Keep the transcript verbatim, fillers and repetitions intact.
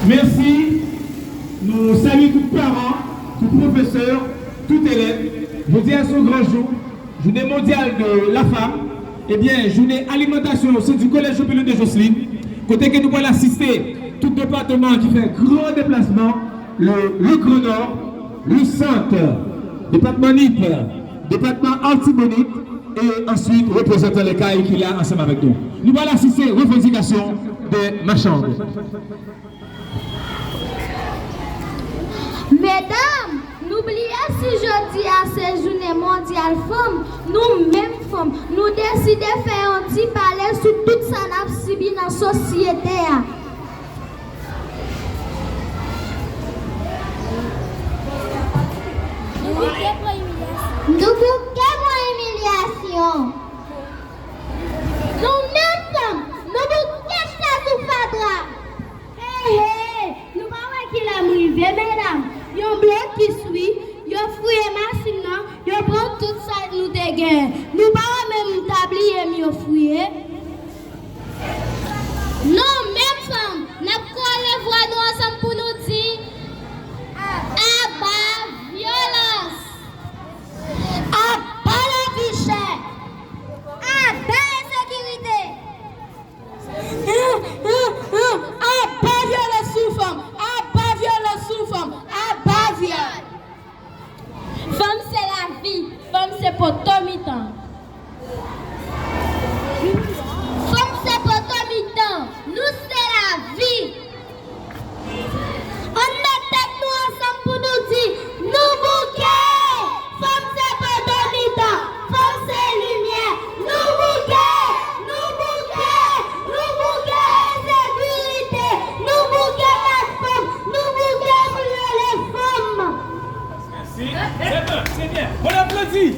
Mèsi. Nou salye tout paran, tout pwofesè, tout elèv. Jodi a se yon gran jou, jounen mondyal de la fanm. Ebyen, jounen alimantasyon o sen di kolèj Jean Pellerin de Josselin, kote ke nou pral asiste tout depatman ki fè gran deplasman, le, le Grand Nord, le Sant, depatman Nip, depatman Latibonit, e answit reprezantan Lèkay ki la ansanm avèk nou. Nou pral asiste revandikasyon de machann. Medam, nou bliye si jodi a se jounen mondyal fanm, nou menm fanm, nou deside fè yon ti pale sou tout sa n ap sibi nan sosyete a. Nou bouke pou imilyasyon. Nou bouke pou imilyasyon. Nou menm fanm, nou bouke chita sou fatra. He, he, nou pa wè kilè m rive, medam? Yon blokis, wi. Yo fouye machin nan, yo pran tout sa nou te genyen. Nou pa wè menm tabliye m yo fouye? Nou menm fanm, n ap kole vwa nou ansanm pou nou di, aba vyolans! Aba lavi chè! Aba ensekirite! Aba vyolans sou fanm! Aba vyolans sou fanm! Aba vyòl! Fanm se lavi, fanm se poto mitan. Fanm se poto mitan, nou se lavi. Ann met tèt nou ansanm pou nou di, nou bouke! Fanm se poto mitan, fanm se limyè. Nou bouke, nou bouke, nou bouke ensekirite, nou bouke bat fanm, nou bouke vyole fanm. Mèsi. Se bon, se byen. Bon aplodi.